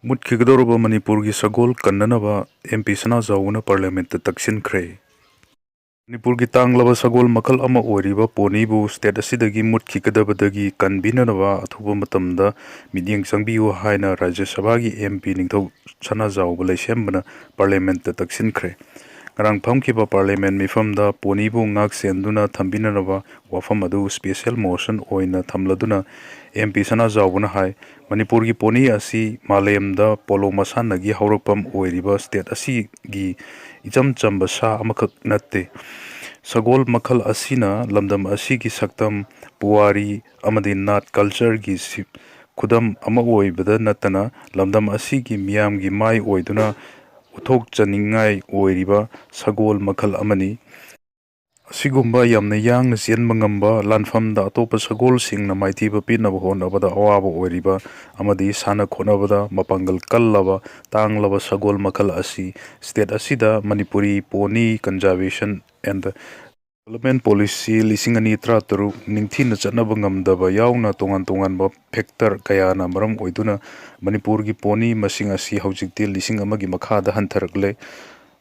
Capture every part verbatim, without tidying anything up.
ꯃꯨꯠꯈꯤꯒꯗꯧꯔꯕ ꯃꯅꯤꯄꯨꯔꯒꯤ ꯁꯒꯣꯜ ꯀꯟꯅꯅꯕ M P ꯁꯅꯥꯖꯥꯎꯕꯅ ꯄꯥꯔꯂꯤꯌꯥꯃꯦꯟꯠꯇ ꯇꯛꯁꯤꯟꯈ꯭ꯔꯦ꯫ ꯃꯅꯤꯄꯨꯔꯒꯤ ꯇꯥꯡꯂꯕ ꯁꯒꯣꯜ ꯃꯈꯜ ꯑꯃ ꯑꯣꯏꯔꯤꯕ ꯄꯣꯅꯤꯕꯨ ꯁ꯭ꯇꯦꯠ ꯑꯁꯤꯗꯒꯤ ꯃꯨꯠꯈꯤꯒꯗꯕꯗꯒꯤ ꯀꯟꯕꯤꯅꯅꯕ ꯑꯊꯨꯕ ꯃꯇꯝꯗ ꯃꯤꯠꯌꯦꯡ ꯆꯪꯕꯤꯌꯨ ꯍꯥꯏꯅ ꯔꯥꯖ꯭ꯌ ꯁꯚꯥꯒꯤ ꯑꯦꯝ ꯄꯤ ꯅꯤꯡꯊꯧ ꯁꯅꯥꯖꯥꯎꯕ ꯂꯩꯁꯦꯝꯕꯅ ꯄꯥꯔꯂꯤꯌꯥꯃꯦꯟꯠꯇ ꯇꯛꯁꯤꯟꯈ꯭ꯔꯦ꯫ ꯉꯔꯥꯡ ꯐꯝꯈꯤꯕ ꯄꯥꯔꯂꯤꯌꯥꯃꯦꯟꯠ ꯃꯤꯐꯝꯗ ꯄꯣꯅꯤꯕꯨ ꯉꯥꯛ ꯁꯦꯟꯗꯨꯅ ꯊꯝꯕꯤꯅꯅꯕ ꯋꯥꯐꯝ ꯑꯗꯨ ꯁ꯭ꯄꯦꯁꯦꯜ ꯃꯣꯁꯟ ꯑꯣꯏꯅ ꯊꯝꯂꯗꯨꯅ ꯑꯦꯝ ꯄꯤ ꯁꯅꯥꯖꯥꯎꯕꯅ ꯍꯥꯏ, ꯃꯅꯤꯄꯨꯔꯒꯤ ꯄꯣꯅꯤ ꯑꯁꯤ ꯃꯥꯂꯦꯝꯗ ꯄꯣꯂꯣ ꯃꯁꯥꯟꯅꯒꯤ ꯍꯧꯔꯛꯐꯝ ꯑꯣꯏꯔꯤꯕ ꯁ꯭ꯇꯦꯠ ꯑꯁꯤꯒꯤ ꯏꯆꯝ ꯆꯝꯕ ꯁꯥ ꯑꯃꯈꯛ ꯅꯠꯇꯦ꯫ ꯁꯒꯣꯜ ꯃꯈꯜ ꯑꯁꯤꯅ ꯂꯝꯗꯝ ꯑꯁꯤꯒꯤ ꯁꯛꯇꯝ, ꯄꯨꯋꯥꯔꯤ ꯑꯃꯗꯤ ꯅꯥꯠ ꯀꯜꯆꯔꯒꯤ ꯁꯤ-, ꯈꯨꯗꯝ ꯑꯃ ꯑꯣꯏꯕꯗ ꯅꯠꯇꯅ ꯂꯝꯗꯝ ꯑꯁꯤꯒꯤ ꯃꯤꯌꯥꯝꯒꯤ ꯃꯥꯏ ꯑꯣꯏꯗꯨꯅ ꯎꯠꯊꯣꯛꯆꯅꯤꯡꯉꯥꯏ ꯑꯣꯏꯔꯤꯕ ꯁꯒꯣꯜ ꯃꯈꯜ ꯑꯃꯅꯤ꯫ ꯑꯁꯤꯒꯨꯝꯕ ꯌꯥꯝꯅ ꯌꯥꯡꯅ ꯆꯦꯟꯕ ꯉꯝꯕ, ꯂꯥꯟꯐꯝꯗ ꯑꯇꯣꯞꯄ ꯁꯒꯣꯜꯁꯤꯡꯅ ꯃꯥꯏꯊꯤꯕ ꯄꯤꯅꯕ ꯍꯣꯠꯅꯕꯗ ꯑꯋꯥꯕ ꯑꯣꯏꯔꯤꯕ ꯑꯃꯗꯤ ꯁꯥꯟꯅ ꯈꯣꯠꯅꯕꯗ ꯃꯄꯥꯡꯒꯜ ꯀꯜꯂꯕ ꯇꯥꯡꯂꯕ ꯁꯒꯣꯜ ꯃꯈꯜ ꯑꯁꯤ ꯁ꯭ꯇꯦꯠ ꯑꯁꯤꯗ Manipuri pony conservation and development policy ꯂꯤꯁꯤꯡ ꯑꯅꯤ ꯇꯔꯥꯇꯔꯨꯛ ꯅꯤꯡꯊꯤꯅ ꯆꯠꯅꯕ ꯉꯝꯗꯕ ꯌꯥꯎꯅ ꯇꯣꯉꯥꯟ ꯇꯣꯉꯥꯟꯕ ꯐꯦꯛꯇꯔ ꯀꯌꯥꯅ ꯃꯔꯝ ꯑꯣꯏꯗꯨꯅ ꯃꯅꯤꯄꯨꯔꯒꯤ ꯄꯣꯅꯤ ꯃꯁꯤꯡ ꯑꯁꯤ ꯍꯧꯖꯤꯛꯇꯤ ꯂꯤꯁꯤꯡ ꯑꯃꯒꯤ ꯃꯈꯥꯗ ꯍꯟꯊꯔꯛꯂꯦ꯫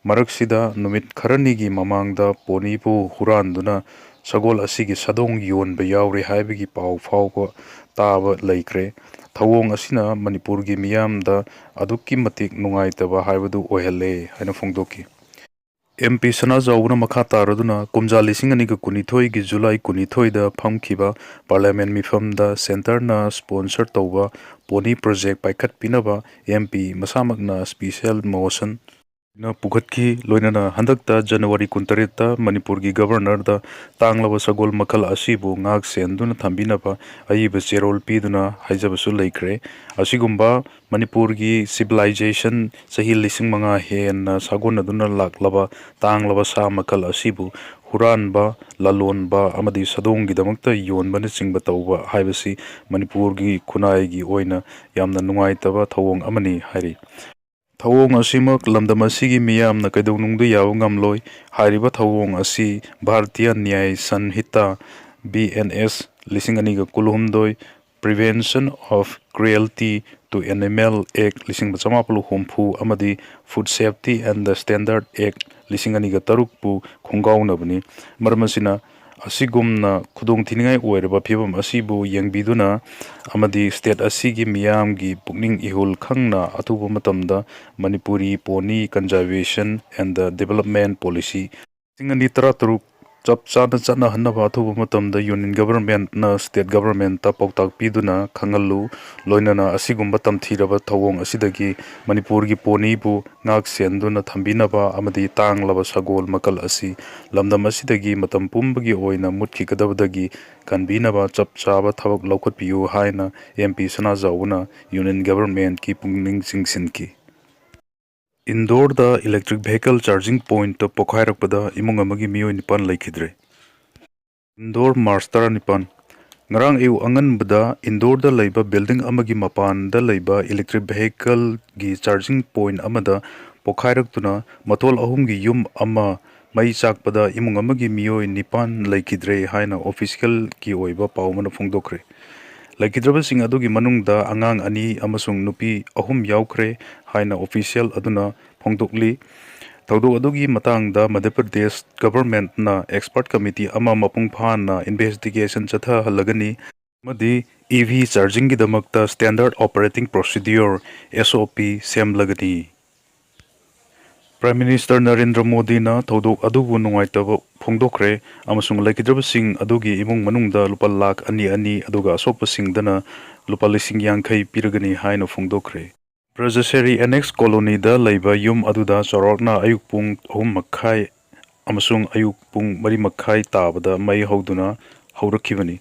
ꯃꯔꯛꯁꯤꯗ ꯅꯨꯃꯤꯠ ꯈꯔꯅꯤꯒꯤ ꯃꯃꯥꯡꯗ ꯄꯣꯅꯤꯕꯨ ꯍꯨꯔꯥꯟꯗꯨꯅ ꯁꯒꯣꯜ ꯑꯁꯤꯒꯤ ꯁꯥꯗꯣꯡ ꯌꯣꯟꯕ ꯌꯥꯎꯔꯦ ꯍꯥꯏꯕꯒꯤ ꯄꯥꯎ ꯐꯥꯎꯕ ꯇꯥꯕ ꯂꯩꯈ꯭ꯔꯦ꯫ ꯊꯧꯑꯣꯡ ꯑꯁꯤꯅ ꯃꯅꯤꯄꯨꯔꯒꯤ ꯃꯤꯌꯥꯝꯗ ꯑꯗꯨꯛꯀꯤ ꯃꯇꯤꯛ ꯅꯨꯡꯉꯥꯏꯇꯕ ꯍꯥꯏꯕꯗꯨ ꯑꯣꯏꯍꯜꯂꯦ ꯍꯥꯏꯅ ꯐꯣꯡꯗꯣꯛꯈꯤ꯫ ꯑꯦꯝ ꯄꯤ ꯁꯅꯥꯖꯥꯎꯕꯅ ꯃꯈꯥ ꯇꯥꯔꯗꯨꯅ ꯀꯨꯝꯖꯥ ꯂꯤꯁꯤꯡ ꯑꯅꯤꯒ ꯀꯨꯟꯅꯤꯊꯣꯏꯒꯤ ꯖꯨꯂꯥꯏ ꯀꯨꯟꯅꯤꯊꯣꯏꯗ ꯐꯝꯈꯤꯕ ꯄꯥꯔꯂꯤꯌꯥꯃꯦꯟꯠ ꯃꯤꯐꯝꯗ ꯁꯦꯟꯇꯔꯅ ꯁ꯭ꯄꯣꯟꯁꯔ ꯇꯧꯕ ꯄꯣꯅꯤ ꯄ꯭ꯔꯣꯖꯦꯛ ꯄꯥꯏꯈꯠꯄꯤꯅꯕ ꯑꯦꯝ ꯄꯤ ꯃꯁꯥꯃꯛꯅ ꯁ꯭ꯄꯦꯁꯦꯜ ꯃꯣꯁꯟ ꯄꯨꯈꯠꯈꯤ꯫ ꯂꯣꯏꯅꯅ ꯍꯟꯗꯛꯇ ꯖꯅꯋꯥꯔꯤ ꯀꯨꯟꯇꯔꯦꯠꯇ ꯃꯅꯤꯄꯨꯔꯒꯤ ꯒꯕꯔꯅꯔꯗ ꯇꯥꯡꯂꯕ ꯁꯒꯣꯜ ꯃꯈꯜ ꯑꯁꯤꯕꯨ ꯉꯥꯛ ꯁꯦꯟꯗꯨꯅ ꯊꯝꯕꯤꯅꯕ ꯑꯏꯕ ꯆꯦꯔꯣꯜ ꯄꯤꯗꯨꯅ ꯍꯥꯏꯖꯕꯁꯨ ꯂꯩꯈ꯭ꯔꯦ꯫ ꯑꯁꯤꯒꯨꯝꯕ ꯃꯅꯤꯄꯨꯔꯒꯤ ꯁꯤꯚꯤꯂꯥꯏꯖꯦꯁꯟ ꯆꯍꯤ ꯂꯤꯁꯤꯡ ꯃꯉꯥ ꯍꯦꯟꯅ ꯁꯥꯒꯣꯟꯅꯗꯨꯅ ꯂꯥꯛꯂꯕ ꯇꯥꯡꯂꯕ ꯁꯥ ꯃꯈꯜ ꯑꯁꯤꯕꯨ ꯍꯨꯔꯥꯟꯕ, ꯂꯂꯣꯟꯕ ꯑꯃꯗꯤ ꯁꯥꯗꯣꯡꯒꯤꯗꯃꯛꯇ ꯌꯣꯟꯕꯅꯆꯤꯡꯕ ꯇꯧꯕ ꯍꯥꯏꯕꯁꯤ ꯃꯅꯤꯄꯨꯔꯒꯤ ꯈꯨꯟꯅꯥꯏꯒꯤ ꯑꯣꯏꯅ ꯌꯥꯝꯅ ꯅꯨꯡꯉꯥꯏꯇꯕ ꯊꯧꯑꯣꯡ ꯑꯃꯅꯤ ꯍꯥꯏꯔꯤ꯫ ꯊꯧꯑꯣꯡ ꯑꯁꯤꯃꯛ ꯂꯝꯗꯝ ꯑꯁꯤꯒꯤ ꯃꯤꯌꯥꯝꯅ ꯀꯩꯗꯧꯅꯨꯡꯗ ꯌꯥꯕ ꯉꯝꯂꯣꯏ꯫ ꯍꯥꯏꯔꯤꯕ ꯊꯧꯑꯣꯡ ꯑꯁꯤ ꯚꯥꯔꯇꯤꯌꯥ ꯅ꯭ꯌꯥꯌ ꯁꯟꯍꯤꯇꯥ, ꯕꯤ ꯑꯦꯟ ꯑꯦꯁ, ꯂꯤꯁꯤꯡ ꯑꯅꯤꯒ ꯀꯨꯟꯍꯨꯝꯗꯣꯏ, Prevention of Cruelty to Animal Act ꯂꯤꯁꯤꯡ ꯑꯃ ꯆꯃꯥꯄꯜ ꯍꯨꯝꯐꯨ ꯑꯃꯗꯤ Food Safety and the Standard Act ꯂꯤꯁꯤꯡ ꯑꯅꯤꯒ ꯇꯔꯨꯛꯄꯨ ꯈꯣꯡꯒꯥꯎꯅꯕꯅꯤ꯫ ꯃꯔꯝ ꯑꯁꯤꯅ, ꯑꯁꯤꯒꯨꯝꯅ ꯈꯨꯗꯣꯡꯊꯤꯅꯤꯡꯉꯥꯏ ꯑꯣꯏꯔꯕ ꯐꯤꯕꯝ ꯑꯁꯤꯕꯨ ꯌꯦꯡꯕꯤꯗꯨꯅ ꯑꯃꯗꯤ state ꯑꯁꯤꯒꯤ ꯃꯤꯌꯥꯝꯒꯤ ꯄꯨꯛꯅꯤꯡ ꯏꯍꯨꯜ ꯈꯪꯅ ꯑꯊꯨꯕ ꯃꯇꯝꯗ Manipuri Pony Conservation and the Development Policy ꯂꯤꯁꯤꯡ ꯑꯅꯤ ꯇꯔꯥꯇꯔꯨꯛ ꯆꯞ ꯆꯥꯅ ꯆꯠꯅꯍꯟꯅꯕ ꯑꯊꯨꯕ ꯃꯇꯝꯗ Union Governmentꯅ State Governmentꯇ ꯄꯥꯎꯇꯥꯛ ꯄꯤꯗꯨꯅ ꯈꯪꯍꯜꯂꯨ꯫ ꯂꯣꯏꯅꯅ ꯑꯁꯤꯒꯨꯝꯕ ꯇꯝꯊꯤꯔꯕ ꯊꯧꯑꯣꯡ ꯑꯁꯤꯗꯒꯤ ꯃꯅꯤꯄꯨꯔꯒꯤ ꯄꯣꯅꯤꯕꯨ ꯉꯥꯛ ꯁꯦꯟꯗꯨꯅ ꯊꯝꯕꯤꯅꯕ ꯑꯃꯗꯤ ꯇꯥꯡꯂꯕ ꯁꯒꯣꯜ ꯃꯈꯜ ꯑꯁꯤ ꯂꯝꯗꯝ ꯑꯁꯤꯗꯒꯤ ꯃꯇꯝ ꯄꯨꯝꯕꯒꯤ ꯑꯣꯏꯅ ꯃꯨꯠꯈꯤꯒꯗꯕꯗꯒꯤ ꯀꯟꯕꯤꯅꯕ ꯆꯞ ꯆꯥꯕ ꯊꯕꯛ ꯂꯧꯈꯠꯄꯤꯌꯨ ꯍꯥꯏꯅ M P ꯁꯅꯥꯖꯥꯎꯕꯅ Union Governmentꯀꯤ ꯄꯨꯛꯅꯤꯡ ꯆꯤꯡꯁꯤꯟꯈꯤ꯫ ꯏꯟꯗꯣꯔꯗ electric vehicle charging pointꯇ ꯄꯣꯈꯥꯏꯔꯛꯄꯗ ꯏꯃꯨꯡ ꯑꯃꯒꯤ ꯃꯤꯑꯣꯏ ꯅꯤꯄꯥꯟ ꯂꯩꯈꯤꯗ꯭ꯔꯦ꯫ ꯏꯟꯗꯣꯔ, March ꯇꯔꯥꯅꯤꯄꯥꯟ꯫ ꯉꯔꯥꯡ ꯑꯌꯨꯛ ꯑꯉꯟꯕꯗ ꯏꯟꯗꯣꯔꯗ ꯂꯩꯕ building ꯑꯃꯒꯤ ꯃꯄꯥꯟꯗ ꯂꯩꯕ electric vehicleꯒꯤ charging point ꯑꯃꯗ ꯄꯣꯈꯥꯏꯔꯛꯇꯨꯅ ꯃꯊꯣꯜ ꯑꯍꯨꯝꯒꯤ ꯌꯨꯝ ꯑꯃ ꯃꯩ ꯆꯥꯛꯄꯗ ꯏꯃꯨꯡ ꯑꯃꯒꯤ ꯃꯤꯑꯣꯏ ꯅꯤꯄꯥꯟ ꯂꯩꯈꯤꯗ꯭ꯔꯦ ꯍꯥꯏꯅ officialꯒꯤ ꯑꯣꯏꯕ ꯄꯥꯎ ꯑꯃꯅ ꯐꯣꯡꯗꯣꯛꯈ꯭ꯔꯦ꯫ ꯂꯩꯈꯤꯗ꯭ꯔꯕꯁꯤꯡ ꯑꯗꯨꯒꯤ ꯃꯅꯨꯡꯗ ꯑꯉꯥꯡ ꯑꯅꯤ ꯑꯃꯁꯨꯡ ꯅꯨꯄꯤ ꯑꯍꯨꯝ ꯌꯥꯎꯈ꯭ꯔꯦ ꯍꯥꯏꯅ official ꯑꯗꯨꯅ ꯐꯣꯡꯗꯣꯛꯂꯤ꯫ ꯊꯧꯗꯣꯛ ꯑꯗꯨꯒꯤ ꯃꯇꯥꯡꯗ ꯃꯙ꯭ꯌ ꯄ꯭ꯔꯗꯦꯁ governmentꯅ expert committee ꯑꯃ ꯃꯄꯨꯡ ꯐꯥꯅ investigation ꯆꯠꯊꯍꯜꯂꯒꯅꯤ ꯑꯃꯗꯤ E V chargingꯒꯤꯗꯃꯛꯇ standard operating procedure, S O P, ꯁꯦꯝꯂꯒꯅꯤ꯫ Prime Minister Narendra ꯃꯣꯗꯤꯅ ꯊꯧꯗꯣꯛ ꯑꯗꯨꯕꯨ ꯅꯨꯡꯉꯥꯏꯇꯕ ꯐꯣꯡꯗꯣꯛꯈ꯭ꯔꯦ ꯑꯃꯁꯨꯡ ꯂꯩꯈꯤꯗ꯭ꯔꯕꯁꯤꯡ ꯑꯗꯨꯒꯤ ꯏꯃꯨꯡ ꯃꯅꯨꯡꯗ ꯂꯨꯄꯥ ꯂꯥꯈ ꯑꯅꯤ ꯑꯅꯤ, ꯑꯗꯨꯒ ꯑꯁꯣꯛꯄꯁꯤꯡꯗꯅ ꯂꯨꯄꯥ ꯂꯤꯁꯤꯡ ꯌꯥꯡꯈꯩ ꯄꯤꯔꯒꯅꯤ ꯍꯥꯏꯅ ꯐꯣꯡꯗꯣꯛꯈ꯭ꯔꯦ꯫ ꯕ꯭ꯔꯖꯁꯦꯔꯤ Annex Colonyꯗ ꯂꯩꯕ ꯌꯨꯝ ꯑꯗꯨꯗ ꯆꯥꯎꯔꯥꯛꯅ ꯑꯌꯨꯛ ꯄꯨꯡ ꯑꯍꯨꯝ ꯃꯈꯥꯏ ꯑꯃꯁꯨꯡ ꯑꯌꯨꯛ ꯄꯨꯡ ꯃꯔꯤ ꯃꯈꯥꯏ ꯇꯥꯕꯗ ꯃꯩ ꯍꯧꯗꯨꯅ ꯍꯧꯔꯛꯈꯤꯕꯅꯤ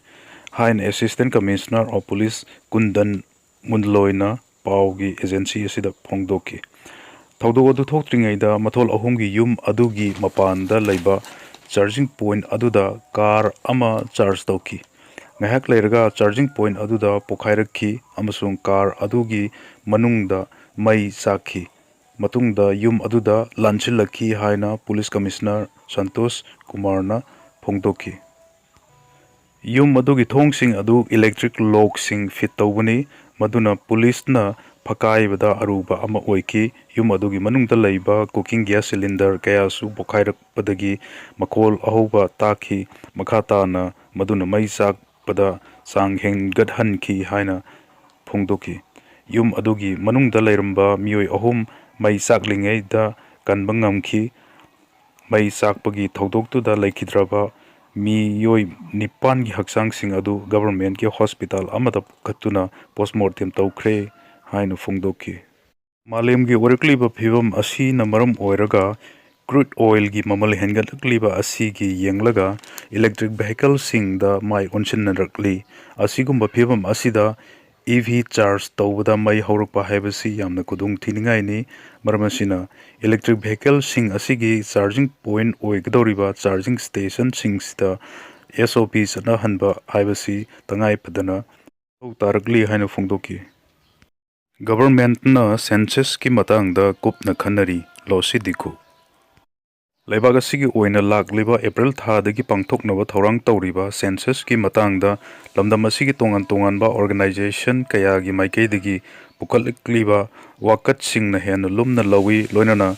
ꯍꯥꯏꯅ Assistant Commissioner of Police ꯀꯨꯟꯗꯟ ꯃꯨꯟꯂꯣꯏꯅ ꯄꯥꯎꯒꯤ agency ꯑꯁꯤꯗ ꯐꯣꯡꯗꯣꯛꯈꯤ꯫ ꯊꯧꯗꯣꯛ ꯑꯗꯨ ꯊꯣꯛꯇ꯭ꯔꯤꯉꯩꯗ ꯃꯊꯣꯜ ꯑꯍꯨꯝꯒꯤ ꯌꯨꯝ ꯑꯗꯨꯒꯤ ꯃꯄꯥꯟꯗ ꯂꯩꯕ charging point ꯑꯗꯨꯗ car ꯑꯃ charge ꯇꯧꯈꯤ꯫ ꯉꯥꯏꯍꯥꯛ ꯂꯩꯔꯒ charging point ꯑꯗꯨꯗ ꯄꯣꯈꯥꯏꯔꯛꯈꯤ ꯑꯃꯁꯨꯡ car ꯑꯗꯨꯒꯤ ꯃꯅꯨꯡꯗ ꯃꯩ ꯆꯥꯛꯈꯤ꯫ ꯃꯇꯨꯡꯗ ꯌꯨꯝ ꯑꯗꯨꯗ ꯂꯥꯟꯁꯤꯜꯂꯛꯈꯤ ꯍꯥꯏꯅ Police Commissioner ꯁꯟꯇꯣꯁ ꯀꯨꯃꯥꯔꯅ ꯐꯣꯡꯗꯣꯛꯈꯤ꯫ ꯌꯨꯝ ꯑꯗꯨꯒꯤ ꯊꯣꯡꯁꯤꯡ ꯑꯗꯨ electric lockꯁꯤꯡ fit ꯇꯧꯕꯅꯤ꯫ ꯃꯗꯨꯅ ꯄꯨꯂꯤꯁꯅ ꯐꯀꯥꯏꯕꯗ ꯑꯔꯨꯕ ꯑꯃ ꯑꯣꯏꯈꯤ꯫ ꯌꯨꯝ ꯑꯗꯨꯒꯤ ꯃꯅꯨꯡꯗ ꯂꯩꯕ cooking gas cylinder ꯀꯌꯥꯁꯨ ꯄꯣꯈꯥꯏꯔꯛꯄꯗꯒꯤ ꯃꯈꯣꯜ ꯑꯍꯧꯕ ꯇꯥꯈꯤ꯫ ꯃꯈꯥ ꯇꯥꯅ ꯃꯗꯨꯅ ꯃꯩ ꯆꯥꯛꯄꯗ ꯆꯥꯡ ꯍꯦꯟꯒꯠꯍꯟꯈꯤ ꯍꯥꯏꯅ ꯐꯣꯡꯗꯣꯛꯈꯤ꯫ ꯌꯨꯝ ꯑꯗꯨꯒꯤ ꯃꯅꯨꯡꯗ ꯂꯩꯔꯝꯕ ꯃꯤꯑꯣꯏ ꯑꯍꯨꯝ ꯃꯩ ꯆꯥꯛꯂꯤꯉꯩꯗ ꯀꯟꯕ ꯉꯝꯈꯤ꯫ ꯃꯩ ꯆꯥꯛꯄꯒꯤ ꯊꯧꯗꯣꯛꯇꯨꯗ ꯂꯩꯈꯤꯗ꯭ꯔꯕ ꯃꯤꯑꯣꯏ ꯅꯤꯄꯥꯟꯒꯤ ꯍꯛꯆꯥꯡꯁꯤꯡ ꯑꯗꯨ governmentꯀꯤ hospital ꯑꯃꯗ ꯄꯨꯈꯠꯇꯨꯅ postmortem ꯇꯧꯈ꯭ꯔꯦ ꯍꯥꯏꯅ ꯐꯣꯡꯗꯣꯛꯈꯤ꯫ ꯃꯥꯂꯦꯝꯒꯤ ꯑꯣꯏꯔꯛꯂꯤꯕ ꯐꯤꯕꯝ ꯑꯁꯤꯅ ꯃꯔꯝ ꯑꯣꯏꯔꯒ crude oilꯒꯤ ꯃꯃꯜ ꯍꯦꯟꯒꯠꯂꯛꯂꯤꯕ ꯑꯁꯤꯒꯤ ꯌꯦꯡꯂꯒ electric vehicleꯁꯤꯡꯗ ꯃꯥꯏ ꯑꯣꯟꯁꯤꯟꯅꯔꯛꯂꯤ꯫ ꯑꯁꯤꯒꯨꯝꯕ ꯐꯤꯕꯝ ꯑꯁꯤꯗ EV charge ꯇꯧꯕꯗ ꯃꯩ ꯍꯧꯔꯛꯄ ꯍꯥꯏꯕꯁꯤ ꯌꯥꯝꯅ ꯈꯨꯗꯣꯡ ꯊꯤꯅꯤꯡꯉꯥꯏꯅꯤ꯫ ꯃꯔꯝ ꯑꯁꯤꯅ electric vehicleꯁꯤꯡ ꯑꯁꯤꯒꯤ charging point ꯑꯣꯏꯒꯗꯧꯔꯤꯕ charging stationꯁꯤꯡꯁꯤꯗ SOP ꯆꯠꯅꯍꯟꯕ ꯍꯥꯏꯕꯁꯤ ꯇꯉꯥꯏ ꯐꯗꯅ ꯃꯊꯧ ꯇꯥꯔꯛꯂꯤ ꯍꯥꯏꯅ ꯐꯣꯡꯗꯣꯛꯈꯤ꯫ Governmentꯅ censusꯀꯤ ꯃꯇꯥꯡꯗ ꯀꯨꯞꯅ ꯈꯟꯅꯔꯤ, ꯂꯣꯁꯤ ꯗꯤꯈꯨ꯫ ꯂꯩꯕꯥꯛ ꯑꯁꯤꯒꯤ ꯑꯣꯏꯅ ꯂꯥꯛꯂꯤꯕ April ꯊꯥꯗꯒꯤ ꯄꯥꯡꯊꯣꯛꯅꯕ ꯊꯧꯔꯥꯡ ꯇꯧꯔꯤꯕ censusꯀꯤ ꯃꯇꯥꯡꯗ ꯂꯝꯗꯝ ꯑꯁꯤꯒꯤ ꯇꯣꯉꯥꯟ ꯇꯣꯉꯥꯟꯕ organization ꯀꯌꯥꯒꯤ ꯃꯥꯏꯀꯩꯗꯒꯤ ꯄꯨꯈꯠꯂꯛꯂꯤꯕ ꯋꯥꯀꯠꯁꯤꯡꯅ ꯍꯦꯟꯅ ꯂꯨꯝꯅ ꯂꯧꯏ, ꯂꯣꯏꯅꯅ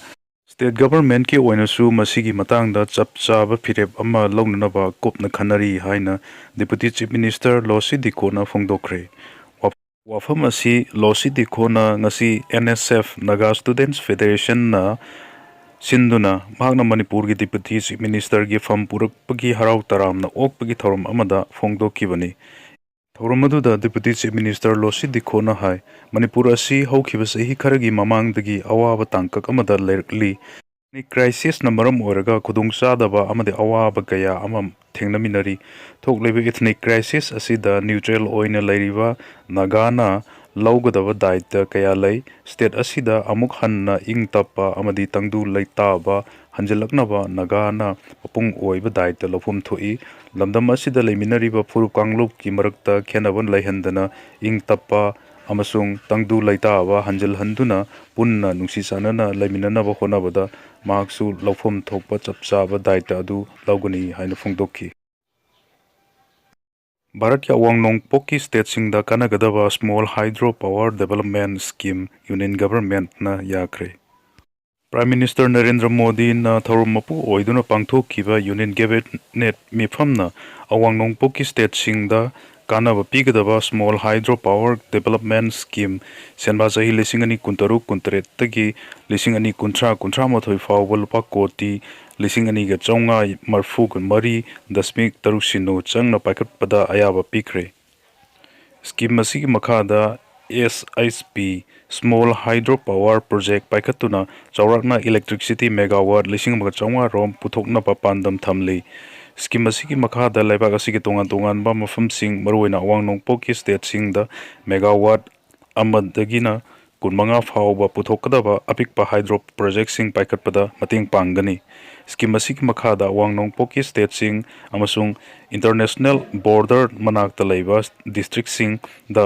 state governmentꯀꯤ ꯑꯣꯏꯅꯁꯨ ꯃꯁꯤꯒꯤ ꯃꯇꯥꯡꯗ ꯆꯞ ꯆꯥꯕ ꯐꯤꯔꯦꯞ ꯑꯃ ꯂꯧꯅꯅꯕ ꯀꯨꯞꯅ ꯈꯟꯅꯔꯤ ꯍꯥꯏꯅ Deputy Chief Minister ꯂꯣꯁꯤ ꯗꯤꯈꯣꯅ ꯐꯣꯡꯗꯣꯛꯈ꯭ꯔꯦ꯫ ꯋꯥ-, ꯋꯥꯐꯝ ꯑꯁꯤ ꯂꯣꯁꯤ ꯗꯤꯈꯣꯅ ꯉꯁꯤ NSF, Naga Students Federationꯅ ꯁꯤꯟꯗꯨꯅ ꯃꯍꯥꯛꯅ ꯃꯅꯤꯄꯨꯔꯒꯤ Deputy Chief Ministerꯒꯤ ꯐꯝ ꯄꯨꯔꯛꯄꯒꯤ ꯍꯔꯥꯎ ꯇꯔꯥꯝꯅ ꯑꯣꯛꯄꯒꯤ ꯊꯧꯔꯝ ꯑꯃꯗ ꯐꯣꯡꯗꯣꯛꯈꯤꯕꯅꯤ꯫ ꯊꯧꯔꯝ ꯑꯗꯨꯗ Deputy Chief Minister ꯂꯣꯁꯤ ꯗꯤꯈꯣꯅ ꯍꯥꯏ, ꯃꯅꯤꯄꯨꯔ ꯑꯁꯤ ꯍꯧꯈꯤꯕ ꯆꯍꯤ ꯈꯔꯒꯤ ꯃꯃꯥꯡꯗꯒꯤ ꯑꯋꯥꯕ ꯇꯥꯡꯀꯛ ꯑꯃꯗ ꯂꯩꯔꯛꯂꯤ꯫ Ethnic crisisꯅ ꯃꯔꯝ ꯑꯣꯏꯔꯒ ꯈꯨꯗꯣꯡꯆꯥꯗꯕ ꯑꯃꯗꯤ ꯑꯋꯥꯕ ꯀꯌꯥ ꯑꯃ ꯊꯦꯡꯅꯃꯤꯟꯅꯔꯤ꯫ ꯊꯣꯛꯂꯤꯕ ethnic crisis ꯑꯁꯤꯗ neutral ꯑꯣꯏꯅ ꯂꯩꯔꯤꯕ ꯅꯥꯒꯥꯅ ꯂꯧꯒꯗꯕ ꯗꯥꯏꯇ ꯀꯌꯥ ꯂꯩ꯫ State ꯑꯁꯤꯗ ꯑꯃꯨꯛ ꯍꯟꯅ ꯏꯪ ꯇꯞꯄ ꯑꯃꯗꯤ ꯇꯪꯗꯨ ꯂꯩꯇꯥꯕ ꯍꯟꯖꯤꯜꯂꯛꯅꯕ ꯅꯥꯒꯥꯅ ꯃꯄꯨꯡ ꯑꯣꯏꯕ ꯗꯥꯏꯇ ꯂꯧꯐꯝ ꯊꯣꯛꯏ꯫ ꯂꯝꯗꯝ ꯑꯁꯤꯗ ꯂꯩꯃꯤꯟꯅꯔꯤꯕ ꯐꯨꯔꯨꯞ ꯀꯥꯡꯂꯨꯞꯀꯤ ꯃꯔꯛꯇ ꯈꯦꯟꯅꯕ ꯂꯩꯍꯟꯗꯅ ꯏꯪ ꯇꯞꯄ ꯑꯃꯁꯨꯡ ꯇꯪꯗꯨ ꯂꯩꯇꯥꯕ ꯍꯟꯖꯤꯜꯍꯟꯗꯨꯅ ꯄꯨꯟꯅ ꯅꯨꯡꯁꯤ ꯆꯥꯟꯅꯅ ꯂꯩꯃꯤꯟꯅꯅꯕ ꯍꯣꯠꯅꯕꯗ ꯃꯍꯥꯛꯁꯨ ꯂꯧꯐꯝ ꯊꯣꯛꯄ ꯆꯞ ꯆꯥꯕ ꯗꯥꯏꯇ ꯑꯗꯨ ꯂꯧꯒꯅꯤ ꯍꯥꯏꯅ ꯐꯣꯡꯗꯣꯛꯈꯤ꯫ ꯚꯥꯔꯠꯀꯤ ꯑꯋꯥꯡ ꯅꯣꯡꯄꯣꯛꯀꯤ ꯁ꯭ꯇꯦꯠꯁꯤꯡꯗ ꯀꯥꯟꯅꯒꯗꯕ Small Hydro Power Development Scheme Union Governmentꯅ ꯌꯥꯈ꯭ꯔꯦ꯫ Prime Minister Narendra ꯃꯣꯗꯤꯅ ꯊꯧꯔꯝ ꯃꯄꯨ ꯑꯣꯏꯗꯨꯅ ꯄꯥꯡꯊꯣꯛꯈꯤꯕ Union Cabinet ꯃꯤꯐꯝꯅ ꯑꯋꯥꯡ ꯅꯣꯡꯄꯣꯛꯀꯤ ꯁ꯭ꯇꯦꯠꯁꯤꯡꯗ ꯀꯥꯟꯅꯕ ꯄꯤꯒꯗꯕ Small Hydro Power Development Scheme ꯁꯦꯟꯕꯥ ꯆꯍꯤ ꯂꯤꯁꯤꯡ ꯑꯅꯤ ꯀꯨꯟꯇꯔꯨꯛ ꯀꯨꯟꯇꯔꯦꯠꯇꯒꯤ ꯂꯤꯁꯤꯡ ꯑꯅꯤ ꯀꯨꯟꯊ꯭ꯔꯥ ꯀꯨꯟꯊ꯭ꯔꯥ ꯃꯥꯊꯣꯏ ꯐꯥꯎꯕ ꯂꯨꯄꯥ ꯀꯣꯇꯤ ꯂꯤꯁꯤꯡ ꯑꯅꯤꯒ ꯆꯥꯝꯃꯉꯥ ꯃꯔꯤꯐꯨꯒ ꯃꯔꯤ ꯗꯁꯃꯤꯛ ꯇꯔꯨꯛ ꯁꯤꯅꯣ ꯆꯪꯅ ꯄꯥꯏꯈꯠꯄꯗ ꯑꯌꯥꯕ ꯄꯤꯈ꯭ꯔꯦ꯫ ꯁ꯭ꯀꯤꯝ ꯑꯁꯤꯒꯤ ꯃꯈꯥꯗ S H P Small Hydro Power Project ꯄꯥꯏꯈꯠꯇꯨꯅ ꯆꯥꯎꯔꯥꯛꯅ electricity megawatt ꯂꯤꯁꯤꯡ ꯑꯃꯒ ꯆꯥꯝꯃꯉꯥ ꯔꯣꯝ ꯄꯨꯊꯣꯛꯅꯕ ꯄꯥꯟꯗꯝ ꯊꯝꯂꯤ꯫ ꯁ꯭ꯀꯤꯝ ꯑꯁꯤꯒꯤ ꯃꯈꯥꯗ ꯂꯩꯕꯥꯛ ꯑꯁꯤꯒꯤ ꯇꯣꯉꯥꯟ ꯇꯣꯉꯥꯟꯕ ꯃꯐꯝꯁꯤꯡ, ꯃꯔꯨꯑꯣꯏꯅ ꯑꯋꯥꯡ ꯅꯣꯡꯄꯣꯛꯀꯤ ꯁ꯭ꯇꯦꯠꯁꯤꯡꯗ megawatt ꯑꯃꯗꯒꯤꯅ ꯀꯨꯟꯃꯉꯥ ꯐꯥꯎꯕ ꯄꯨꯊꯣꯛꯀꯗꯕ ꯑꯄꯤꯛꯄ hydro projectꯁꯤꯡ ꯄꯥꯏꯈꯠꯄꯗ ꯃꯇꯦꯡ ꯄꯥꯡꯒꯅꯤ꯫ ꯁ꯭ꯀꯤꯝ ꯑꯁꯤꯒꯤ ꯃꯈꯥꯗ ꯑꯋꯥꯡ ꯅꯣꯡꯄꯣꯛꯀꯤ ꯁ꯭ꯇꯦꯠꯁꯤꯡ ꯑꯃꯁꯨꯡ international border ꯃꯅꯥꯛꯇ ꯂꯩꯕ districtꯁꯤꯡꯗ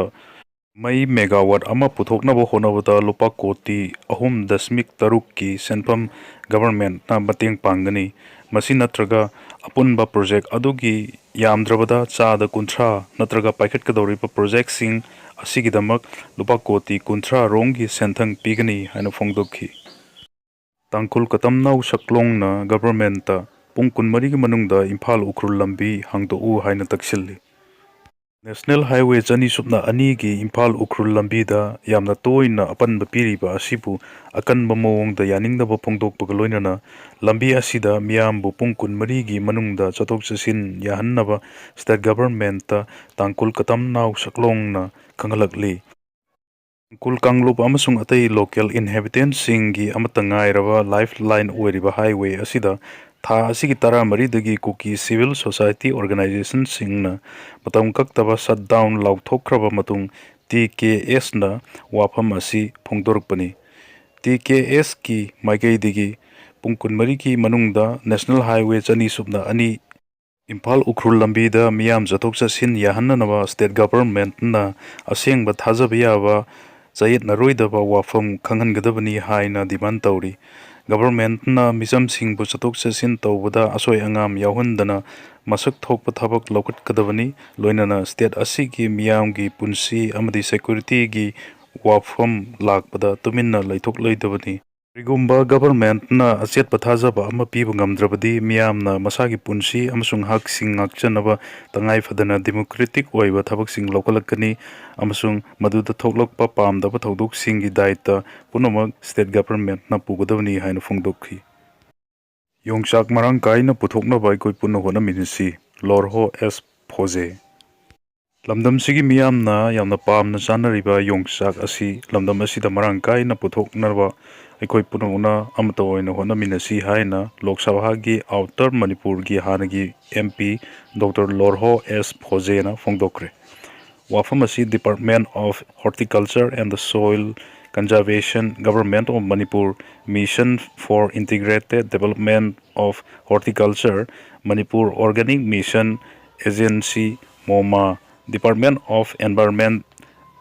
ꯃꯩ megawatt ꯑꯃ ꯄꯨꯊꯣꯛꯅꯕ ꯍꯣꯠꯅꯕꯗ ꯂꯨꯄꯥ ꯀꯣꯇꯤ ꯑꯍꯨꯝ ꯗꯁꯃꯤꯛ ꯇꯔꯨꯛꯀꯤ ꯁꯦꯟꯐꯝ governmentꯅ ꯃꯇꯦꯡ ꯄꯥꯡꯒꯅꯤ꯫ ꯃꯁꯤ ꯅꯠꯇ꯭ꯔꯒ ꯑꯄꯨꯟꯕ project ꯑꯗꯨꯒꯤ ꯌꯥꯝꯗ꯭ꯔꯕꯗ ꯆꯥꯗ ꯀꯨꯟꯊ꯭ꯔꯥ ꯅꯠꯇ꯭ꯔꯒ ꯄꯥꯏꯈꯠꯀꯗꯧꯔꯤꯕ projectꯁꯤꯡ ꯑꯁꯤꯒꯤꯗꯃꯛ ꯂꯨꯄꯥ ꯀꯣꯇꯤ ꯀꯨꯟꯊ꯭ꯔꯥ ꯔꯣꯝꯒꯤ ꯁꯦꯟꯊꯪ ꯄꯤꯒꯅꯤ ꯍꯥꯏꯅ ꯐꯣꯡꯗꯣꯛꯈꯤ꯫ ꯇꯥꯡꯈꯨꯜ ꯀꯇꯝꯅꯥꯎ ꯁꯛꯂꯣꯡꯅ governmentꯇ ꯄꯨꯡ ꯀꯨꯟꯃꯔꯤꯒꯤ ꯃꯅꯨꯡꯗ ꯏꯝꯐꯥꯜ ꯎꯈ꯭ꯔꯨꯜ ꯂꯝꯕꯤ ꯍꯥꯡꯗꯣꯛꯎ ꯍꯥꯏꯅ ꯇꯛꯁꯤꯜꯂꯤ꯫ National Highway ꯆꯅꯤ ꯁꯨꯞꯅ ꯑꯅꯤꯒꯤ ꯏꯝꯐꯥꯜ ꯎꯈ꯭ꯔꯨꯜ ꯂꯝꯕꯤꯗ ꯌꯥꯝꯅ ꯇꯣꯏꯅ ꯑꯄꯟꯕ ꯄꯤꯔꯤꯕ ꯑꯁꯤꯕꯨ ꯑꯀꯟꯕ ꯃꯑꯣꯡꯗ ꯌꯥꯅꯤꯡꯗꯕ ꯐꯣꯡꯗꯣꯛꯄꯒ ꯂꯣꯏꯅꯅ ꯂꯝꯕꯤ ꯑꯁꯤꯗ ꯃꯤꯌꯥꯝꯕꯨ ꯄꯨꯡ ꯀꯨꯟꯃꯔꯤꯒꯤ ꯃꯅꯨꯡꯗ ꯆꯠꯊꯣꯛ ꯆꯠꯁꯤꯟ ꯌꯥꯍꯟꯅꯕ state governmentꯇ ꯇꯥꯡꯈꯨꯜ ꯀꯇꯝꯅꯥꯎ ꯁꯛꯂꯣꯡꯅ ꯈꯪꯍꯜꯂꯛꯂꯤ꯫ ꯇꯥꯡꯈꯨꯜ ꯀꯥꯡꯂꯨꯞ ꯑꯃꯁꯨꯡ ꯑꯇꯩ local inhabitantꯁꯤꯡꯒꯤ ꯑꯃꯠꯇ ꯉꯥꯏꯔꯕ lifeline ꯑꯣꯏꯔꯤꯕ highway ꯑꯁꯤꯗ ꯊꯥ ꯑꯁꯤꯒꯤ ꯇꯔꯥꯃꯔꯤꯗꯒꯤ ꯀꯨꯀꯤ civil society organizationꯁꯤꯡꯅ ꯃꯇꯝ ꯀꯛꯇꯕ shutdown ꯂꯥꯎꯊꯣꯛꯈ꯭ꯔꯕ ꯃꯇꯨꯡ TKSꯅ ꯋꯥꯐꯝ ꯑꯁꯤ ꯐꯣꯡꯗꯣꯔꯛꯄꯅꯤ꯫ TKSꯀꯤ ꯃꯥꯏꯀꯩꯗꯒꯤ ꯄꯨꯡ ꯀꯨꯟꯃꯔꯤꯒꯤ ꯃꯅꯨꯡꯗ National Highway ꯆꯅꯤ ꯁꯨꯞꯅ ꯑꯅꯤ ꯏꯝꯐꯥꯜ ꯎꯈ꯭ꯔꯨꯜ ꯂꯝꯕꯤꯗ ꯃꯤꯌꯥꯝ ꯆꯠꯊꯣꯛ ꯆꯠꯁꯤꯟ ꯌꯥꯍꯟꯅꯅꯕ state governmentꯅ ꯑꯁꯦꯡꯕ ꯊꯥꯖꯕ ꯌꯥꯕ ꯆꯌꯦꯠꯅꯔꯣꯏꯗꯕ ꯋꯥꯐꯝ ꯈꯪꯍꯟꯒꯗꯕꯅꯤ ꯍꯥꯏꯅ demand ꯇꯧꯔꯤ꯫ Governmentꯅ ꯃꯤꯆꯝꯁꯤꯡꯕꯨ ꯆꯠꯊꯣꯛ ꯆꯠꯁꯤꯟ ꯇꯧꯕꯗ ꯑꯁꯣꯏ ꯑꯉꯥꯝ ꯌꯥꯎꯍꯟꯗꯅ ꯃꯁꯛ ꯊꯣꯛꯄ ꯊꯕꯛ ꯂꯧꯈꯠꯀꯗꯕꯅꯤ꯫ ꯂꯣꯏꯅꯅ state ꯑꯁꯤꯒꯤ ꯃꯤꯌꯥꯝꯒꯤ ꯄꯨꯟꯁꯤ ꯑꯃꯗꯤ securityꯒꯤ ꯋꯥꯐꯝ ꯂꯥꯛꯄꯗ ꯇꯨꯃꯤꯟꯅ ꯂꯩꯊꯣꯛꯂꯣꯏꯗꯕꯅꯤ꯫ ꯀꯔꯤꯒꯨꯝꯕ governmentꯅ ꯑꯆꯦꯠꯄ ꯊꯥꯖꯕ ꯑꯃ ꯄꯤꯕ ꯉꯝꯗ꯭ꯔꯕꯗꯤ, ꯃꯤꯌꯥꯝꯅ ꯃꯁꯥꯒꯤ ꯄꯨꯟꯁꯤ ꯑꯃꯁꯨꯡ ꯍꯛꯁꯤꯡ ꯉꯥꯛꯆꯅꯕ ꯇꯉꯥꯏ ꯐꯗꯅ democratic ꯑꯣꯏꯕ ꯊꯕꯛꯁꯤꯡ ꯂꯧꯈꯠꯂꯛꯀꯅꯤ, ꯑꯃꯁꯨꯡ ꯃꯗꯨꯗ ꯊꯣꯛꯂꯛꯄ ꯄꯥꯝꯗꯕ ꯊꯧꯗꯣꯛꯁꯤꯡꯒꯤ ꯗꯥꯏꯇ ꯄꯨꯝꯅꯃꯛ state governmentꯅ ꯄꯨꯒꯗꯕꯅꯤ ꯍꯥꯏꯅ ꯐꯣꯡꯗꯣꯛꯈꯤ꯫ ꯌꯣꯡꯆꯥꯛ ꯃꯔꯥꯡ ꯀꯥꯏꯅ ꯄꯨꯊꯣꯛꯅꯕ ꯑꯩꯈꯣꯏ ꯄꯨꯟꯅ ꯍꯣꯠꯅꯃꯤꯟꯅꯁꯤ꯫ ꯂꯣꯔꯍꯣ ꯑꯦꯁ ꯐꯣꯖꯦ꯫ ꯂꯝꯗꯝꯁꯤꯒꯤ ꯃꯤꯌꯥꯝꯅ ꯌꯥꯝꯅ ꯄꯥꯝꯅ ꯆꯥꯅꯔꯤꯕ ꯌꯣꯡꯆꯥꯛ ꯑꯁꯤ ꯂꯝꯗꯝ ꯑꯁꯤꯗ ꯃꯔꯥꯡ ꯀꯥꯏꯅ ꯄꯨꯊꯣꯛꯅꯕ ꯑꯩꯈꯣꯏ ꯄꯨꯝꯅꯃꯛꯅ ꯑꯃꯠꯇ ꯑꯣꯏꯅ ꯍꯣꯠꯅꯃꯤꯟꯅꯁꯤ ꯍꯥꯏꯅ ꯂꯣꯛ ꯁꯚꯥꯒꯤ Outer ꯃꯅꯤꯄꯨꯔꯒꯤ ꯍꯥꯟꯅꯒꯤ MP Doctor ꯂꯣꯔꯍꯣ ꯑꯦꯁ ꯐꯣꯖꯦꯅ ꯐꯣꯡꯗꯣꯛꯈ꯭ꯔꯦ꯫ ꯋꯥꯐꯝ ꯑꯁꯤ Department of Horticulture and the Soil Conservation, Government of Manipur, Mission for Integrated Development of Horticulture, Manipur Organic Mission Agency, MOMA, Department of Environment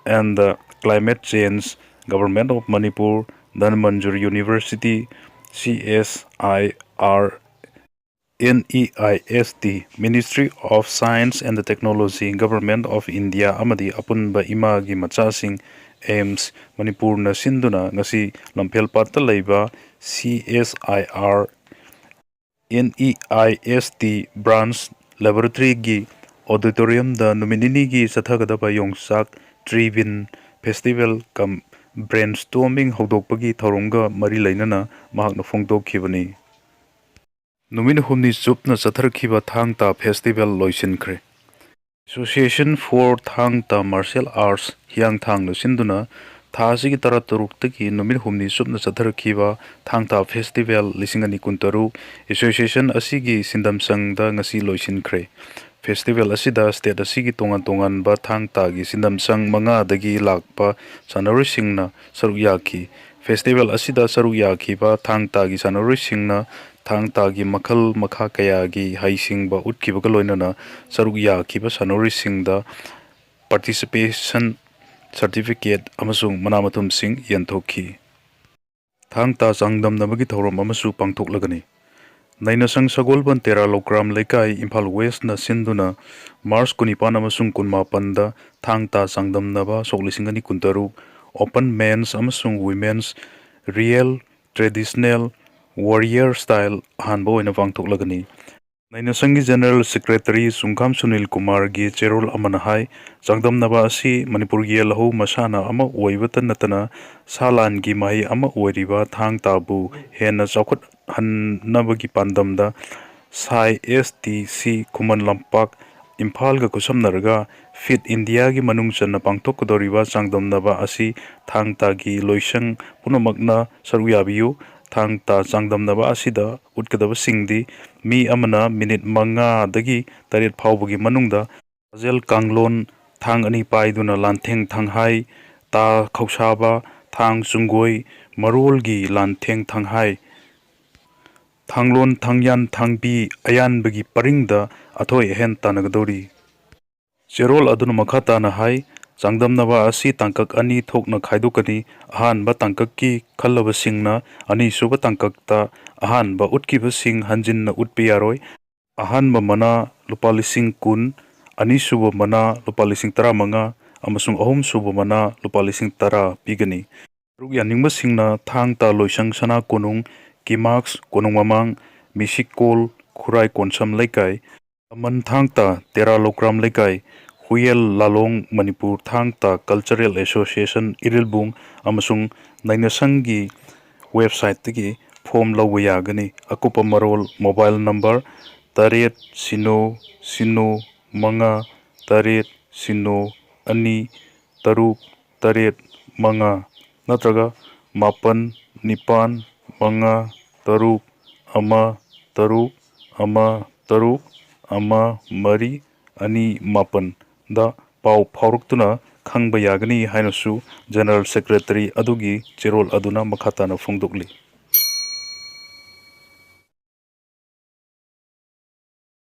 and the Climate Change, Government of Manipur, Dhanmanjuri University, C S I R, N E I S T, Ministry of Science and Technology, Government of India ꯑꯃꯗꯤ ꯑꯄꯨꯟꯕ ꯏꯃꯥꯒꯤ ꯃꯆꯥꯁꯤꯡ, AIIMS ꯃꯅꯤꯄꯨꯔꯅ ꯁꯤꯟꯗꯨꯅ ꯉꯁꯤ ꯂꯝꯐꯦꯜꯄꯥꯠꯇ ꯂꯩꯕ C S I R N E I S T branch laboratoryꯒꯤ auditoriumꯗ ꯅꯨꯃꯤꯠ ꯅꯤꯅꯤꯒꯤ ꯆꯠꯊꯒꯗꯕ ꯌꯣꯡꯆꯥꯛ Tribin Festival cum Brainstorming ꯍꯧꯗꯣꯛꯄꯒꯤ ꯊꯧꯔꯝꯒ ꯃꯔꯤ ꯂꯩꯅꯅ ꯃꯍꯥꯛꯅ ꯐꯣꯡꯗꯣꯛꯈꯤꯕꯅꯤ꯫ ꯅꯨꯃꯤꯠ ꯍꯨꯝꯅꯤ ꯆꯨꯞꯅ ꯆꯠꯊꯔꯛꯈꯤꯕ ꯊꯥꯡ ꯇꯥ festival ꯂꯣꯏꯁꯤꯟꯈ꯭ꯔꯦ꯫ Association for ꯊꯥꯡ ꯇꯥ Martial Arts ꯍꯤꯌꯥꯡꯊꯥꯡꯅ ꯁꯤꯟꯗꯨꯅ ꯊꯥ ꯑꯁꯤꯒꯤ ꯇꯔꯥꯇꯔꯨꯛꯇꯒꯤ ꯅꯨꯃꯤꯠ ꯍꯨꯝꯅꯤ ꯆꯨꯞꯅ ꯆꯠꯊꯔꯛꯈꯤꯕ ꯊꯥꯡ ꯇꯥ festival ꯂꯤꯁꯤꯡ ꯑꯅꯤ ꯀꯨꯟꯇꯔꯨꯛ association ꯑꯁꯤꯒꯤ ꯁꯤꯟꯗꯝꯁꯪꯗ ꯉꯁꯤ ꯂꯣꯏꯁꯤꯟꯈ꯭ꯔꯦ꯫ Festival ꯑꯁꯤꯗ state ꯑꯁꯤꯒꯤ ꯇꯣꯉꯥꯟ ꯇꯣꯉꯥꯟꯕ ꯊꯥꯡ ꯇꯥꯒꯤ ꯁꯤꯟꯗꯝꯁꯪ ꯃꯉꯥꯗꯒꯤ ꯂꯥꯛꯄ ꯁꯥꯟꯅꯔꯣꯏꯁꯤꯡꯅ ꯁꯔꯨꯛ ꯌꯥꯈꯤ꯫ Festival ꯑꯁꯤꯗ ꯁꯔꯨꯛ ꯌꯥꯈꯤꯕ ꯊꯥꯡ ꯇꯥꯒꯤ ꯁꯥꯟꯅꯔꯣꯏꯁꯤꯡꯅ ꯊꯥꯡ ꯇꯥꯒꯤ ꯃꯈꯜ ꯃꯈꯥ ꯀꯌꯥꯒꯤ ꯍꯩꯁꯤꯡꯕ ꯎꯠꯈꯤꯕꯒ ꯂꯣꯏꯅꯅ ꯁꯔꯨꯛ ꯌꯥꯈꯤꯕ ꯁꯥꯟꯅꯔꯣꯏꯁꯤꯡꯗ participation certificate ꯑꯃꯁꯨꯡ ꯃꯅꯥ ꯃꯊꯨꯝꯁꯤꯡ ꯌꯦꯟꯊꯣꯛꯈꯤ꯫ ꯊꯥꯡ ꯇꯥ ꯆꯥꯡꯗꯝꯅꯕꯒꯤ ꯊꯧꯔꯝ ꯑꯃꯁꯨ ꯄꯥꯡꯊꯣꯛꯂꯒꯅꯤ꯫ ꯅꯩꯅꯁꯪ ꯁꯒꯣꯜꯕꯟ ꯇꯦꯔꯥ ꯂꯧꯀ꯭ꯔꯥꯝ ꯂꯩꯀꯥꯏ, ꯏꯝꯐꯥꯜ ꯋꯦꯁꯅ ꯁꯤꯟꯗꯨꯅ ꯃꯥꯔꯆ ꯀꯨꯟꯅꯤꯄꯥꯟ ꯑꯃꯁꯨꯡ ꯀꯨꯟꯃꯥꯄꯟꯗ ꯊꯥꯡ ꯇꯥ ꯆꯥꯡꯗꯝꯅꯕ ꯁꯣꯛ ꯂꯤꯁꯤꯡ ꯑꯅꯤ ꯀꯨꯟꯇꯔꯨꯛ Open Men's ꯑꯃꯁꯨꯡ Women's Real Traditional Warrior Style ꯑꯍꯥꯟꯕ ꯑꯣꯏꯅ ꯄꯥꯡꯊꯣꯛꯂꯒꯅꯤ꯫ ꯅꯩꯅꯁꯪꯒꯤ ꯖꯦꯅꯔꯦꯜ ꯁꯦꯀ꯭ꯔꯦꯇꯔꯤ ꯆꯨꯡꯈꯥꯝ ꯁꯨꯅꯤꯜ ꯀꯨꯃꯥꯔꯒꯤ ꯆꯦꯔꯣꯜ ꯑꯃꯅ ꯍꯥꯏ, ꯆꯥꯡꯗꯝꯅꯕ ꯑꯁꯤ ꯃꯅꯤꯄꯨꯔꯒꯤ ꯌꯦꯜꯍꯧ ꯃꯁꯥꯟꯅ ꯑꯃ ꯑꯣꯏꯕꯇ ꯅꯠꯇꯅ ꯁꯥ ꯂꯥꯟꯒꯤ ꯃꯍꯩ ꯑꯃ ꯑꯣꯏꯔꯤꯕ ꯊꯥꯡ ꯇꯥꯕꯨ ꯍꯦꯟꯅ ꯆꯥꯎꯈꯠꯍꯟꯅꯕꯒꯤ ꯄꯥꯟꯗꯝꯗ ꯁꯥꯏ ꯑꯦꯁ T C Khuman Lampak ꯏꯝꯐꯥꯜꯒ ꯈꯨꯠꯁꯝꯅꯔꯒ fit ꯏꯟꯗꯤꯌꯥꯒꯤ ꯃꯅꯨꯡ ꯆꯟꯅ ꯄꯥꯡꯊꯣꯛꯀꯗꯧꯔꯤꯕ ꯆꯥꯡꯗꯝꯅꯕ ꯑꯁꯤ ꯊꯥꯡ ꯇꯥꯒꯤ ꯂꯣꯏꯁꯪ ꯄꯨꯝꯅꯃꯛꯅ ꯁꯔꯨꯛ ꯌꯥꯕꯤꯌꯨ꯫ ꯊꯥꯡ ꯇꯥ ꯆꯥꯡꯗꯝꯅꯕ ꯑꯁꯤꯗ ꯎꯠꯀꯗꯕꯁꯤꯡꯗꯤ ꯃꯤ ꯑꯃꯅ ꯃꯤꯅꯤꯠ ꯃꯉꯥꯗꯒꯤ ꯇꯔꯦꯠ ꯐꯥꯎꯕꯒꯤ ꯃꯅꯨꯡꯗ ꯁꯥꯖꯦꯜ ꯀꯥꯡꯂꯣꯟ, ꯊꯥꯡ ꯑꯅꯤ ꯄꯥꯏꯗꯨꯅ ꯂꯥꯟꯊꯦꯡ ꯊꯥꯡꯍꯥꯏ, ꯇꯥ ꯈꯧꯁꯥꯕ, ꯊꯥꯡ ꯆꯨꯡꯒꯣꯏ, ꯃꯔꯣꯜꯒꯤ ꯂꯥꯟꯊꯦꯡ ꯊꯥꯡꯍꯥꯏ, ꯊꯥꯡꯂꯣꯟ, ꯊꯥꯡꯌꯥꯟ, ꯊꯥꯡꯕꯤ, ꯑꯌꯥꯟꯕꯒꯤ ꯄꯔꯤꯡꯗ ꯑꯊꯣꯏ ꯑꯍꯦꯟ ꯇꯥꯟꯅꯒꯗꯧꯔꯤ꯫ ꯆꯦꯔꯣꯜ ꯑꯗꯨꯅ ꯃꯈꯥ ꯇꯥꯅ ꯍꯥꯏ, ꯆꯥꯡꯗꯝꯅꯕ ꯑꯁꯤ ꯇꯥꯡꯀꯛ ꯑꯅꯤ ꯊꯣꯛꯅ ꯈꯥꯏꯗꯣꯛꯀꯅꯤ꯫ ꯑꯍꯥꯟꯕ ꯇꯥꯡꯀꯛꯀꯤ ꯈꯜꯂꯕꯁꯤꯡꯅ ꯑꯅꯤꯁꯨꯕ ꯇꯥꯡꯀꯛꯇ ꯑꯍꯥꯟꯕ ꯎꯠꯈꯤꯕꯁꯤꯡ ꯍꯟꯖꯤꯟꯅ ꯎꯠꯄ ꯌꯥꯔꯣꯏ꯫ ꯑꯍꯥꯟꯕ ꯃꯅꯥ ꯂꯨꯄꯥ ꯂꯤꯁꯤꯡ ꯀꯨꯟ, ꯑꯅꯤꯁꯨꯕ ꯃꯅꯥ ꯂꯨꯄꯥ ꯂꯤꯁꯤꯡ ꯇꯔꯥꯃꯉꯥ ꯑꯃꯁꯨꯡ ꯑꯍꯨꯝꯁꯨꯕ ꯃꯅꯥ ꯂꯨꯄꯥ ꯂꯤꯁꯤꯡ ꯇꯔꯥ ꯄꯤꯒꯅꯤ꯫ ꯁꯔꯨꯛ ꯌꯥꯅꯤꯡꯕꯁꯤꯡꯅ ꯊꯥꯡ ꯇꯥ ꯂꯣꯏꯁꯪ ꯁꯅꯥ ꯀꯣꯅꯨꯡ, ꯀꯤꯃꯥꯛꯁ ꯀꯣꯅꯨꯡ ꯃꯃꯥꯡ, ꯃꯤꯁꯤꯀꯣꯜ, ꯈꯨꯔꯥꯏ ꯀꯣꯟꯁꯝ ꯂꯩꯀꯥꯏ, ꯑꯃꯟ ꯊꯥꯡ ꯇꯥ ꯇꯦꯔꯥ ꯂꯧꯀ꯭ꯔꯥꯝ ꯂꯩꯀꯥꯏ, ꯍꯨꯌꯦꯜ ꯂꯥꯂꯣꯡ ꯃꯅꯤꯄꯨꯔ ꯊꯥꯡ ꯇꯥ ꯀꯜꯆꯔꯦꯜ ꯑꯦꯁꯣꯁꯤꯌꯦꯁꯟ ꯏꯔꯤꯜꯕꯨꯡ ꯑꯃꯁꯨꯡ ꯅꯩꯅꯁꯪꯒꯤ ꯋꯦꯕꯁꯥꯏꯠꯇꯒꯤ ꯐꯣꯝ ꯂꯧꯕ ꯌꯥꯒꯅꯤ꯫ ꯑꯀꯨꯞꯄ ꯃꯔꯣꯜ ꯃꯣꯕꯥꯏꯜ ꯅꯝꯕꯔ ꯇꯔꯦꯠ ꯁꯤꯅꯣ ꯁꯤꯅꯣ ꯃꯉꯥ ꯇꯔꯦꯠ ꯁꯤꯅꯣ ꯑꯅꯤ ꯇꯔꯨꯛ ꯇꯔꯦꯠ ꯃꯉꯥ ꯅꯠꯇ꯭ꯔꯒ ꯃꯥꯄꯟ ꯅꯤꯄꯥꯟ ꯃꯉꯥ ꯇꯔꯨꯛ ꯑꯃ ꯇꯔꯨꯛ ꯑꯃ ꯇꯔꯨꯛ ꯑꯃ ꯃꯔꯤ ꯑꯅꯤ ꯃꯥꯄꯟꯗ ꯄꯥꯎ ꯐꯥꯎꯔꯛꯇꯨꯅ ꯈꯪꯕ ꯌꯥꯒꯅꯤ ꯍꯥꯏꯅꯁꯨ ꯖꯦꯅꯔꯦꯜ ꯁꯦꯀ꯭ꯔꯦꯇꯔꯤ ꯑꯗꯨꯒꯤ ꯆꯦꯔꯣꯜ ꯑꯗꯨꯅ ꯃꯈꯥ ꯇꯥꯅ ꯐꯣꯡꯗꯣꯛꯂꯤ꯫